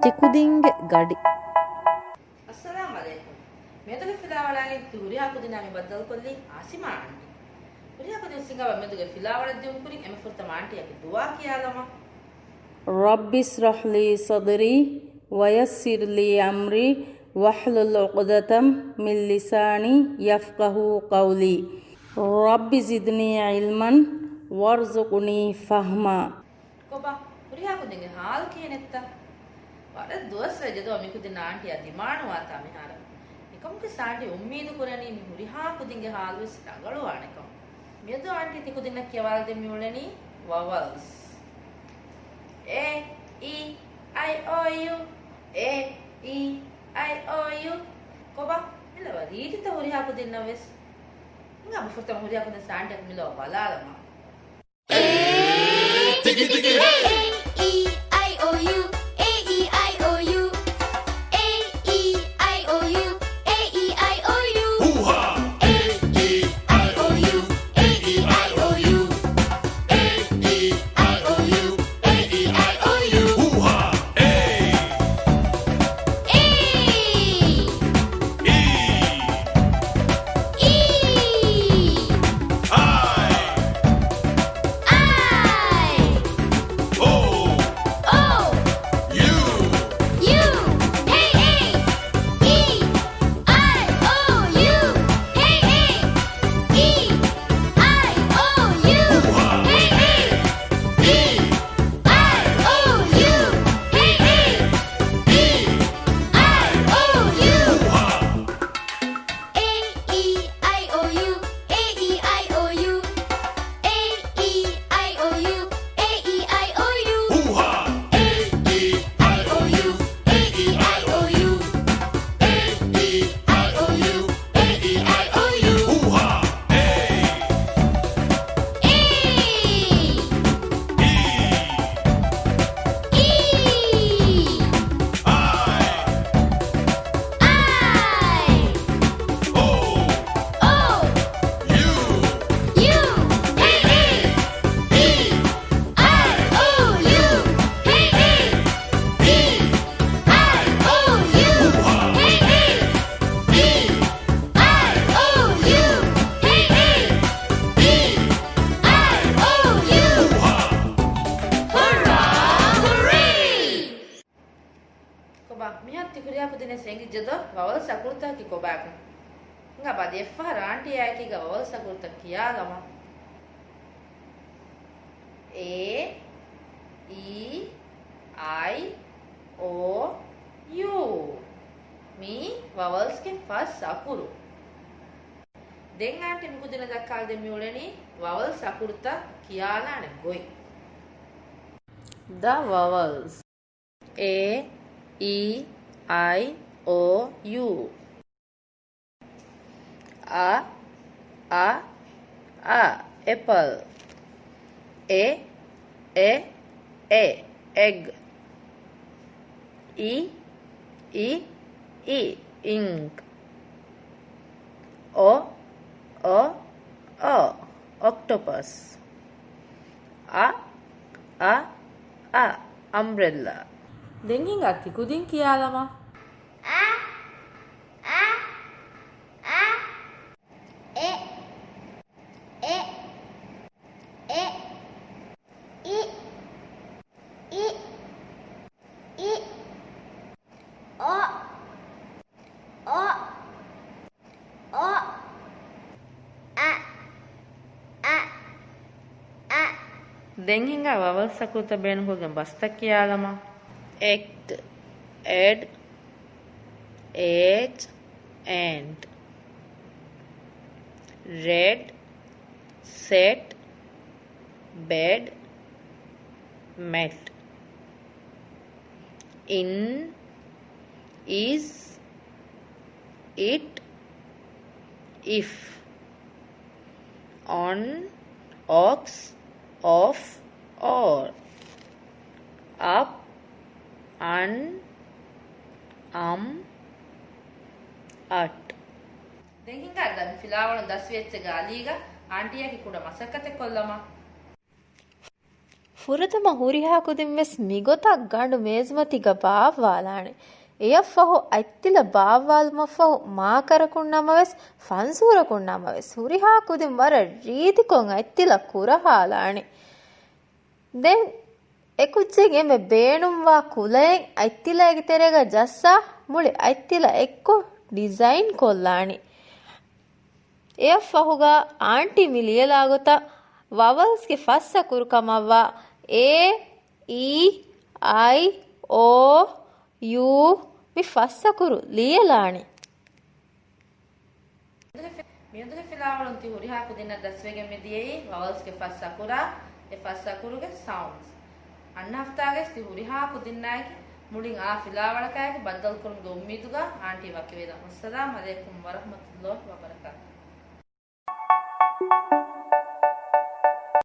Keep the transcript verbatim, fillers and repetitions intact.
ތިކުދިންގެ ގަޑި. އައްސަލާމް ޢަލައިކުމް. މިއަދުގެ ފިލާވަޅާގެ ތި ހުރިހާ ކުދިންނާ މި ބައްދަލުކޮށްލީ އާސިމާ އާންޓީ. ހުރިހާ ކުދިން ސިނގާބާ މިއަދުގެ ފިލާވަޅަށް ދިއުމުކުރިން އެންމެ ފުރަތަމަ އާންޓީއަކީ ދުޢާ ކިޔާލަމާ. رب اشرح لي صدري ويسر لي أمري واحلل عقدة من لساني يفقهوا قولي. رب زدني علما وارزقني فهما. ކޮބާ، ހުރިހާ ކުދިންގެ ހާލު ކިހިނެއްތަ؟ ވަރަށް ދުވަސްވެ ޖެދުވާ މިކުދިންނަށް އާންޓީއާ ދިމާނުވާތާ މިހާރު. އެކަމުގެ އާންޓީ އުއްމީދު ކުރަނީ މި ހުރިހާ ކުދިންގެ ހާލުވެސް ރަނގަޅުވާނެކަން. މިއަދު އާންޓީ ތިކުދިންނަށް ކިޔަވާލަދޭ މިއުޅެނީ ވަވަލްސް. އޭ، އީ، އައި، އޯ، ޔޫ. އޭ، އީ، އައި، އޯ، ޔޫ. ކޮބާ، މި ލަވަ ރީތިތަ ހުރިހާ ކުދިންނަށް ވެސް؟ ހިނގާ ބުފުރުތަމަ ހުރިހާ ކުދިން އާންޓީއަށް މި ލަވަ ބަލާލަމާ. އޭ، ތިކި ތިކި ރޭ. އޭ، އީ، އައި، އޯ، ޔޫ. އޭ، އީ، އައި، އޯ، ޔޫ. އޭ، އީ، އައި، އޯ، ޔޫ. އޭ، އީ، އައި، އޯ، ޔޫ. ހޫހާ. އޭ، އީ، އައި، އޯ، ޔޫ. އޭ، އީ، އައި، އޯ، ޔޫ. އޭ، އީ، އައި، އޯ، ޔޫ. އޭ، އީ، އައި، އޯ، ޔޫ. ހޫހާ. އޭ. އޭ. އީ. އީ. އައި. އައި. އޯ. އޯ. ޔޫ. ޔޫ. އޭ، އޭ. އީ. އައި، އޯ، ޔޫ. އޭ، އޭ. އީ. އައި، އޯ، ޔޫ. އޭ، އޭ. އީ. އައި، އޯ، ޔޫ. އޭ، އޭ. އީ. އައި، އޯ، ޔޫ. އޭ، އީ، އައި، އޯ، ޔޫ. އޭ، އީ، އައި، އޯ، ޔޫ. އޭ، އީ، އައި، އޯ، ޔޫ. އޭ، އީ، އައި، އޯ، ޔޫ. ހޫހާ. އޭ، އީ، އައި، އޯ، ޔޫ. އޭ، އީ، އައި، އޯ، ޔޫ. އޭ، އީ، އައި، އޯ، ޔޫ. އޭ، އީ، އައި، އޯ، ޔޫ. ހޫހާ. އޭ. އޭ. އީ. އީ. އައި. އައި. އޯ. އޯ. ޔޫ. ޔޫ. އޭ، އޭ. އީ. އައި، އޯ، ޔޫ. އޭ، އޭ. އީ. އައި، އޯ، ޔޫ. އޭ، އޭ. އީ. އައި، އޯ، ޔޫ. އޭ، އޭ. އީ. އައި، އޯ، ޔޫ. ހުއްރާ، ހުއްރީ. ކޮބާ، މިހާރު ތި ހުރިހާ ކުދިންނަށް އެނގިއްޖެދޯ ވަވަލްސް އަކުރުތަކަކީ ކޮބާކަން؟ ހިނގާބާ ދިޔަފަހަރު އާންޓީއާއެކީގަ ވަވަލްސް އަކުރުތައް ކިޔާލަމާ. އޭ، އީ، އައި، އޯ، ޔޫ. މީ ވަވަލްސްގެ ފަސް އަކުރު. ދެން އާންޓީ މި ކުދިންނަށް ދައްކާލަދޭ މިއުޅެނީ ވަވަލްސް އަކުރުތައް ކިޔާލާނެ ގޮތް. The vowels. އޭ، އީ، އައި، އޯ، ޔޫ. އަ، އަ، އަ، އެޕަލް. އެ، އެ، އެ، އެގް. އި، އި، އި، އިންކް. އޮ، އޮ، އޮ، އޮކްޓޮޕަސް. އަ، އަ، އަ، އަމްބްރެއްލާ. ދެން ހިނގާ ތިކުދިން ކިޔާލަމާ. އަ، އަ، އަ. އެ، އެ، އެ، އި، އި، އި. އޮ، އޮ، އޮ، އަ، އަ، އަ. ދެން ހިނގާ ވަވަލްސް އަކުރުތައް ބޭނުންކޮށްގެން ބަސްތައް ކިޔާލަމާ. އެކްޓް، އެޑް، އޭޗް، އެންޑް. ރެޑް، ސެޓް، ބެޑް، މެޓް. އިން، އިޒް، އިޓް، އިފް. އޮން، އޮކްސް، އޮފް، އޯރް. އަޕް، އަން، އަމް، އަޓް. ދެން ހިނގާ ދަން ފިލާވަޅުން ދަސްވި އެއްޗެއްގަ އަލީގަ އާންޓީއަކީ ކުޑަ މަސައްކަތެއް ކޮށްލަމާ. ފުރަތަމަ ހުރިހާ ކުދިން ވެސް މިގޮތަށް ގަނޑު މޭޒުމަތީގަ ބާއްވާލާނެ. އެއަށްފަހު އަތްތިލަ ބާއްވާލުމަށްފަހު މާކަރަކުން ނަމަވެސް، ފަންސޫރަކުން ނަމަވެސް، ހުރިހާ ކުދިން ވަރަށް ރީތިކޮށް އަތްތިލަ ކުރަހާލާނެ. ދެން އެކުއްޖެއް އެންމެ ބޭނުންވާ ކުލައެއް އަތްތިލައިގެ ތެރޭގަ ޖައްސާ، މުޅި އަތްތިލަ އެއްކޮށް ޑިޒައިން ކޮށްލާނެ. އެއަށްފަހުގަ އާންޓީ މި ލިޔެލާ ގޮތަށް ވަވަލްސްގެ ފަސް އަކުރު ކަމަށްވާ އޭ، އީ، އައި، އޯ، ޔޫ މި ފަސް އަކުރު ލިޔެލާނެ. މިއަދުގެ ފިލާވަޅުން ތި ހުރިހާ ކުދިންނަށް ދަސްވެގެން މި ދިޔައީ ވަވަލްސްގެ ފަސް އަކުރާ، އެ ފަސް އަކުރުގެ ސައުންޑްސް. އަންނަ ހަފްތާގައި ތި ހުރިހާ ކުދިންނާއެކީ މުޅިން އާ ފިލާވަޅަކާއެކު ބައްދަލުކުރުމުގެ އުއްމީދުގަ އާންޓީ ވަކިވެލަން. އައްސަލާމް އަލައިކުމް ވަރަހްމަތުﷲ ވަބަރަކާތު.